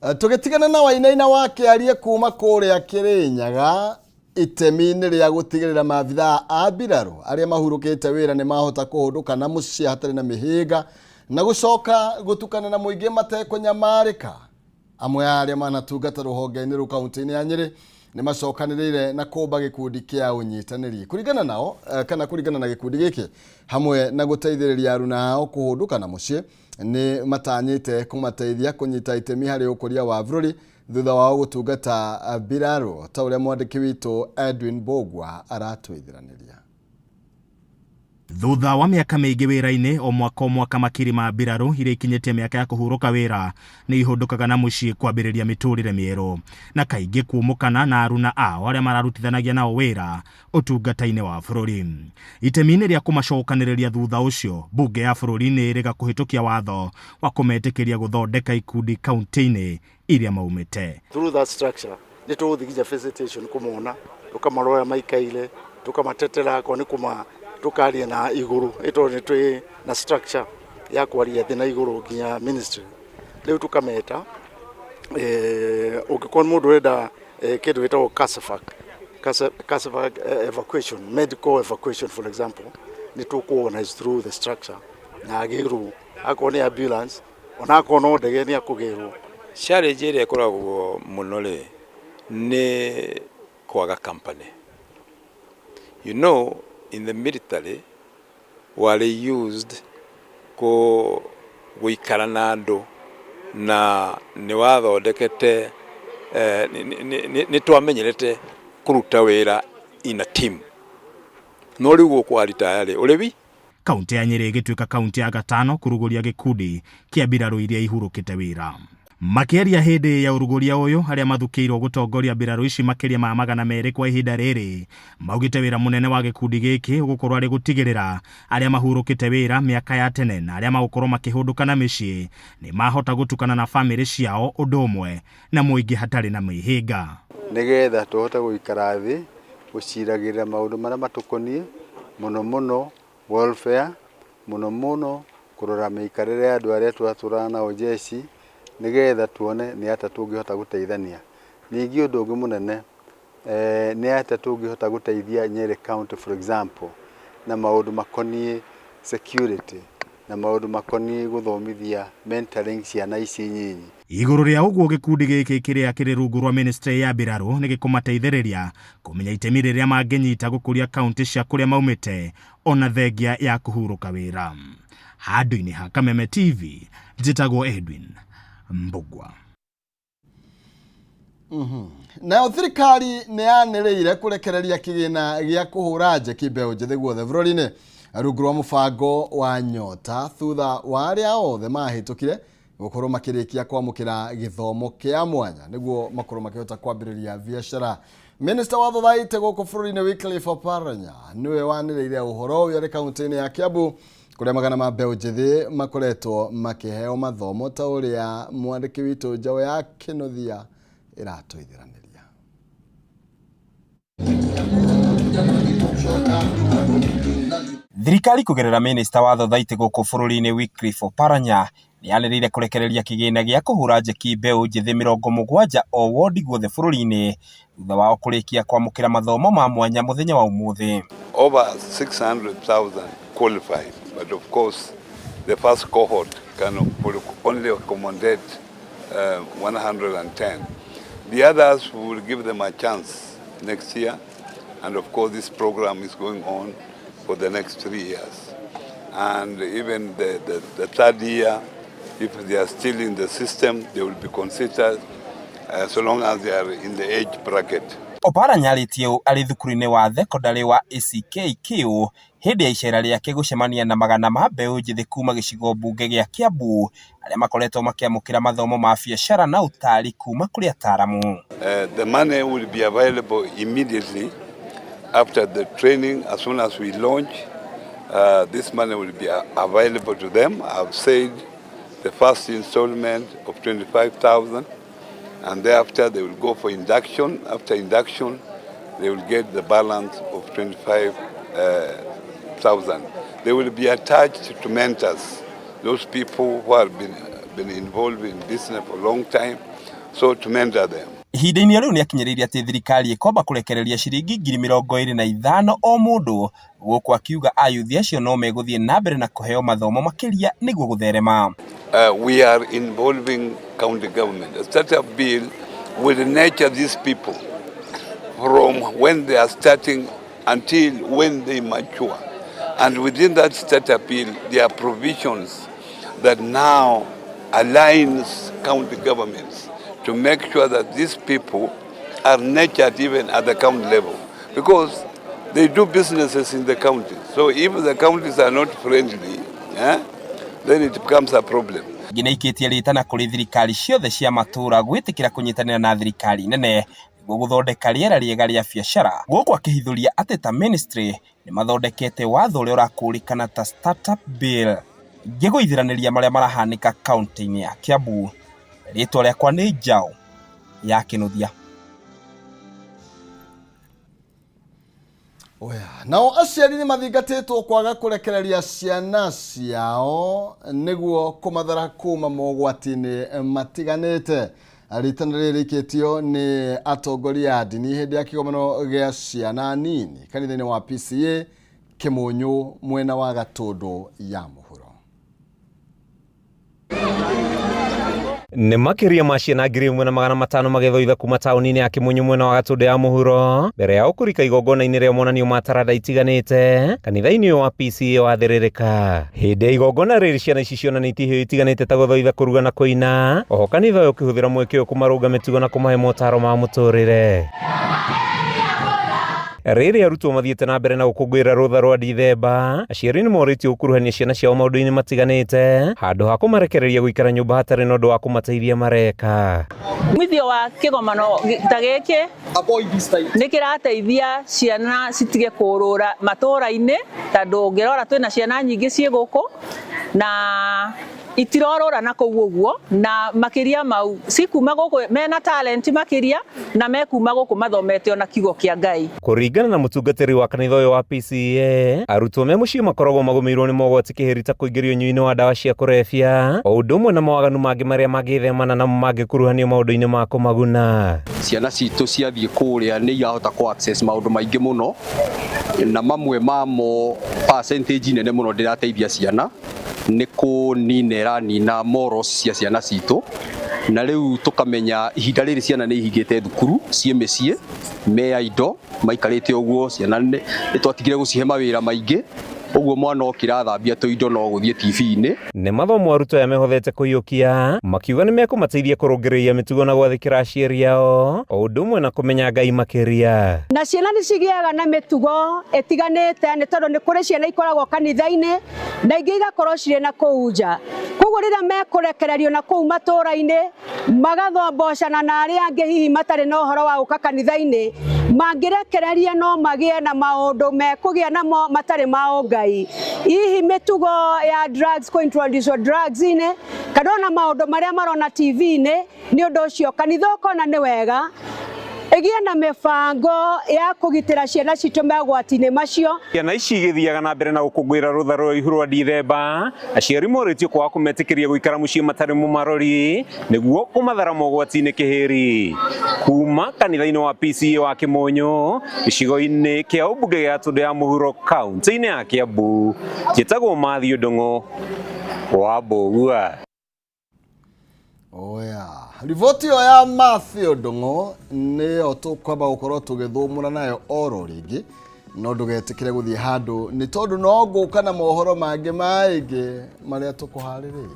Speaker 1: Tũgĩtigana na Wainaina wa Kĩariĩ kuma kũrĩa Kĩrĩnyaga, itemi-inĩ rĩa gũtigĩrĩra maabithaa a mbirarũ arĩa mahurũkĩte wĩra nĩ mahota kũhũndũka na mũciĩ hatarĩ na mĩhĩnga na gũcoka gũtukana na mũingĩ matekũnyamarĩka. Amwe a arĩa manatungata rũhonge-inĩ rũu kaunti-inĩ ya Nyĩrĩ nĩ macokanĩrĩire na kũmba gĩkundi kĩa ũnyitanĩri. Kũringana nao, kana kũringana na gĩkundi gĩkĩ, hamwe na gũteithĩrĩria aruna ao kũhũndũka na mũciĩ, nĩ matanyĩte kũmateithia kũnyita itemi harĩ ũkũria wa bũrũri thutha wao gũtungata mbirarũ, ta ũrĩa mwandĩki witũ Edwin Mbũgua aratwĩthiranĩria.
Speaker 9: Thutha wa mĩaka mĩingĩ wĩra-inĩ, o mwaka o mwaka makiri ma mbirarũ iria ikinyĩtie mĩaka ya kũhurũka wĩra nĩ ihũndũkaga na mũciĩ kwambĩrĩria mĩtũrĩre mĩerũ, na kaingĩ kuumũkana na aruna ao arĩa mararutithanagia nao wĩra ũtungata-inĩ wa bũrũri. Itemi-inĩ rĩa kũmacokanĩrĩria thutha ũcio, mbunge ya bũrũri nĩ ĩrĩga kũhĩtũkia watho wa kũmetĩkĩria gũthondeka ikundi kaunti-inĩ iria maumĩte.
Speaker 12: Through that structure nĩ tũgũthiĩ nginya visitation kũmona, tũkamarora maikaire, tũkamatetera akorwo nĩ kũma tũkaria na igũrũ, ĩ tondũ nĩ twĩ na structure ya kwaria thĩ na igũrũ nginya ministry. Rĩu tũkameta, ũngĩkorwo nĩ mũndũ ũrenda kĩndũ gĩtagwo casevac, casevac evacuation, medical evacuation for example, nĩ tũkũ organize through the structure na agĩrwo, akorwo nĩ ambulance, ona akorwo no ndege nĩ akũgĩrwo.
Speaker 21: Challenge ĩrĩa ĩkoragwo mũno rĩ nĩ kwaga company. You know, in the military warĩ used kũ gũikara na andũ na nĩ wathondekete nĩ twamenyerete kũruta wĩra in a team. No rĩu gũkũ wa retire rĩ ũrĩ wi
Speaker 9: Kaunti ya Nyĩrĩ ĩgĩtuĩka kaunti ya gatano kũrugũria gĩkundi kĩa mbirarũ iria ihurũkĩte wĩra. Makĩaria hĩndĩ ya ũrugũria ũyũ, arĩa mathukĩirwo gũtongoria mbirarũ ici makĩria ma 200 kwa ihinda rĩrĩ, maugĩte wĩra mũnene wa gĩkundi gĩkĩ ũgũkorwo arĩ gũtigĩrĩra arĩa mahurũkĩte wĩra mĩaka ya tene na arĩa magũkorwo makĩhũndũka na mĩciĩ nĩ mahota gũtukana na bamĩrĩ ciao ũndũ ũmwe na mũingĩ hatarĩ na mĩhĩnga.
Speaker 22: Nĩgetha tũhote gũikara thĩ gũciragĩrĩra maũndũ marĩa matũkoniĩ, mũno mũno welfare, mũno mũno kũrora mĩikarĩre ya andũ arĩa tũratũrana nao jeshi, nĩgetha tuone nĩ atĩa tũngĩhota gũteithania. Ningĩ ũndũ ũngĩ mũnene nĩ atĩa tũngĩhota gũteithia Nyeri County for example, na maũndũ makoniĩ security, na maũndũ makoniĩ gũthomithia mentoring ciana ici nyinyi.
Speaker 9: Igũrũ rĩa ũguo, gĩkundi gĩkĩ kĩrĩa kĩrĩ rungu rwa ministry ya mbirarũ nĩ gĩkũmateithĩrĩria kũmenya itemi rĩrĩa mangĩnyita gũkũria kaunti cia kũrĩa maumĩte ona thengia ya kũhurũka wĩra. Handũ-inĩ ha Kameme TV, njĩtagwo Edwin Mbugua.
Speaker 1: Nayo thirikari nĩ yanĩrĩire kũrekereria kĩgĩna gĩa kũhũra njeki mbeũ njĩthĩ guothe bũrũri-inĩ rungu rwa mũbango wa Nyota thutha wa arĩa othe mahĩtũkire gũkorwo makĩrĩkia kwamũkĩra gĩthomo kĩa mwanya nĩguo makorwo makĩhota kwambĩrĩria biacara. Minista wa Thothaitĩ gũkũ bũrũri-inĩ Wycliffe Oparanya nĩwe wanĩrĩire ũhoro ũyũ arĩ kaunti-inĩ ya Kiambu kũrĩa magana ma mbeũ njĩthĩ makoretwo makĩheo mathomo ta ũrĩa mwandĩki witũ Njaũ ya Kĩnuthia ĩratũithiranĩria.
Speaker 23: Thirikari kũgerera minista wa thothaitĩ gũkũ bũrũri-inĩ Wycliffe Oparanya nĩ yanĩrĩire kũrekereria kĩgĩna gĩa kũhũra njeki mbeũ njĩthĩ 70 o wondi guothe bũrũri-inĩ thutha wao kũrĩkia kwamũkĩra mathomo ma mwanya mũthenya wa ũmũthĩ.
Speaker 8: Over 600,000 qualified, but of course the first cohort can only accommodate 110. The others, we will give them a chance next year, and of course this program is going on for the next 3 years. And even the third year, if they are still in the system, they will be considered so long as they are in the age bracket.
Speaker 23: Oparanya arĩtie ũũ arĩ thukuru-inĩ wa thekondarĩ wa ACK Kiu hĩndĩ ya icera rĩake gũcemania na magana ma mbeũ njĩthĩ kuma gĩcigo mbunge gĩa Kiambu arĩa makoretwo makĩamũkĩra mathomo ma biacara na ũtari kuma kũrĩ ataramu.
Speaker 8: The money will be available immediately after the training. As soon as we launch, This money will be available to them. I've said the first installment of 25,000, and thereafter they will go for induction. After induction, they will get the balance of 25,000. They will be attached to mentors, those people who have been involved in business for a long time, so to mentor them.
Speaker 23: Ihinda-inĩ rĩu nĩakinyĩrĩirie atĩ thirikari ĩkwamba kũrekereria ciringi 25,000 o mũndũ gũkũ akiuga ayuthi acio no megũthiĩ na mbere na kũheo mathomo makĩria nĩguo gũtherema.
Speaker 8: We are involving county government. A startup bill will nurture these people from when they are starting until when they mature. And within that startup bill, there are provisions that now aligns county governments to make sure that these people are nurtured even at the county level, because they do businesses in the county. So if the counties are not friendly, then it becomes a problem.
Speaker 23: Ningĩ nĩaikĩtie rĩtana kũrĩ thirikari ciothe cia matũũra gwĩtĩkĩra kũnyitanĩra na thirikari nene nĩguo gũthondeka rĩera rĩega rĩa biacara gũkũ akĩhithũria atĩ ta ministry nĩmathondekete watho ũrĩa ũrakũrĩkana ta startup bill. Ngĩgũithiranĩria marĩa marahanĩka kaunti-inĩ ya Kiambu, rĩtwa rĩakwa nĩ Njaũ ya Kĩnuthia.
Speaker 1: Oya, nao aciari nĩ mathingatĩtwo kwaga kũrekereria ciana ciao nĩguo kũmathara kuma mogwati-inĩ matiganĩte. Ritana rĩrĩ rĩikĩtio nĩ atongoria a ndini hĩndĩ ya kĩgomano gĩa ciana nini kanitha-inĩ wa PCA Kĩmũnyũ mwena wa Gatũndũ ya mũhuro.
Speaker 2: Nĩ makĩria ma ciana 1,500 magĩthoitha kuma taũni-inĩ ya Kĩmunyu mwena wa Gatũndũ ya mũhuro mbere yao kũrika igongona-inĩ rĩa monanio ma taranda itiganĩte kanitha-inĩ ũyũ wa PCA wa Thĩrĩrĩka. Hĩndĩ ya igongona rĩrĩ ciana ici cionanĩtie iheo itiganĩte ta gũthoitha, kũruga na kũina, oho kanitha ũyũ ũkĩhũthĩra mweke ũyũ kũmarũnga mĩtugo na kũmahe motaro ma mũtũrĩre. Rĩrĩa arutwo mathiĩte na mbere na gũkũngũĩra rũtha rwa Dithemba, aciari nĩ morĩtio gũkuruhania ciana ciao maũndũ-inĩ matiganĩte handũ ha kũmarekereria gũikara nyũmba hatarĩ na ũndũ wa kũmateithia mareka.
Speaker 3: Umithio wa kĩgomano ta gĩkĩ nĩ kĩrateithia ciana citige kũrũra matũra-inĩ, tondũ ũngĩrora twĩna ciana nyingĩ ciĩ gũkũ na itirorũra na kũu ũguo, na makĩria mau cikuma gũkũ mena talent makĩria na mekuma gũkũ mathomete ona kiugo kĩa Ngai.
Speaker 2: Kũringana na mũtungatĩri wa kanitha ũyũ wa PCA, arutwo me mũciĩ makoragwo magũmĩirwo nĩ mogwati kĩhĩri ta kũingĩrio ũnyui-inĩ wa ndawa cia kũrebia o ũndũ ũmwe na mawaganu mangĩ marĩa mangĩthemana namo mangĩkuruhanio maũndũ-inĩ ma kũmaguna.
Speaker 4: Ciana citũ ciathiĩ kũrĩa nĩ irahota kũ access maũndũ maingĩ mũno, na mamwe mamo percentage nene mũno ndĩrateithia ciana nĩ kũnina ĩranina morals cia ciana citũ, na rĩu tũkamenya ihinda rĩrĩ ciana nĩ ihingĩte thukuru ciĩ mĩciĩ me indo maikarĩte ũguo, ciana nĩ twatigire gũcihe mawĩra maingĩ ũguo mwana okĩra athambia tũindo no gũthiĩ TV-inĩ.
Speaker 2: Nĩ mathomo arutwo aya mehothete kũiyũkia makiuga nĩ mekũmateithia kũrũngĩrĩria mĩtugo na gwathĩkĩra aciari ao o ũndũ ũmwe na kũmenya Ngai makĩria.
Speaker 24: Na ciana nĩ cigĩaga na mĩtugo ĩtiganĩte nĩ tondũ nĩ kũrĩ ciana ikoragwo kanitha-inĩ na ingĩ igakorwo cirĩ na kũu nja, koguo rĩrĩa mekũrekererio na kũu matũra-inĩ magathombocana na arĩa angĩ hihi matarĩ na ũhoro wa gũka kanitha-inĩ, mangĩrekereria no magĩe na maũndũ mekũgĩa namo matarĩ ma ũngai, hihi mĩtugo ya drugs, kũ-introduce drugs-inĩ kana ona maũndũ marĩa marona TV-inĩ. Nĩ ũndũ ũcio kanitha ũkona nĩ wega ĩgĩe na mĩbango ya kũgitĩra ciana citũ mogwati-inĩ macio.
Speaker 2: Ciana ici igĩthiaga na mbere na gũkũngũĩra rũtha rwa ihu rwa Dithemba, aciari morĩtio kwaga kũmetĩkĩria gũikara mũciĩ matarĩ mũmarori nĩguo kũmathara mogwati-inĩ kĩhĩri. Kuma kanitha-inĩ wa PCA wa Kĩmũnyũ gĩcigo-inĩ kĩa ũmbunge gĩa Gatũndũ ya mũhuro kaunti-inĩ ya Kiambu, njĩtagwo Matthew Ndung'u wa Mbũgua.
Speaker 1: Oya, riboti ĩyo ya Matthew Ndung'u nĩyo tũkwamba gũkorwo tũgĩthũmũra nayo oro rĩngĩ, no ndũgetĩkĩre gũthiĩ handũ nĩ tondũ no ngũka na mohoro mangĩ maingĩ marĩa tũkũharĩrĩirie.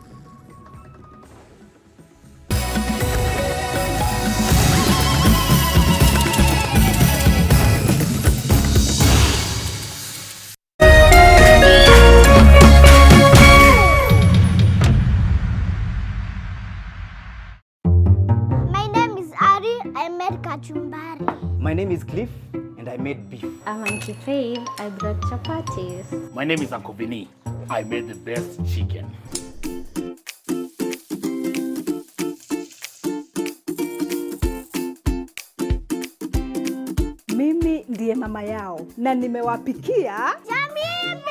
Speaker 25: My name is Ari. I made kachumbari.
Speaker 26: My name is Cliff and
Speaker 5: And I made beef.
Speaker 6: I'm Auntie Faith. I brought chapatis.
Speaker 7: My name is Uncle Vinny. I made the best chicken.
Speaker 10: Mimi ndiye mama yao na nimewapikia
Speaker 6: Jamii.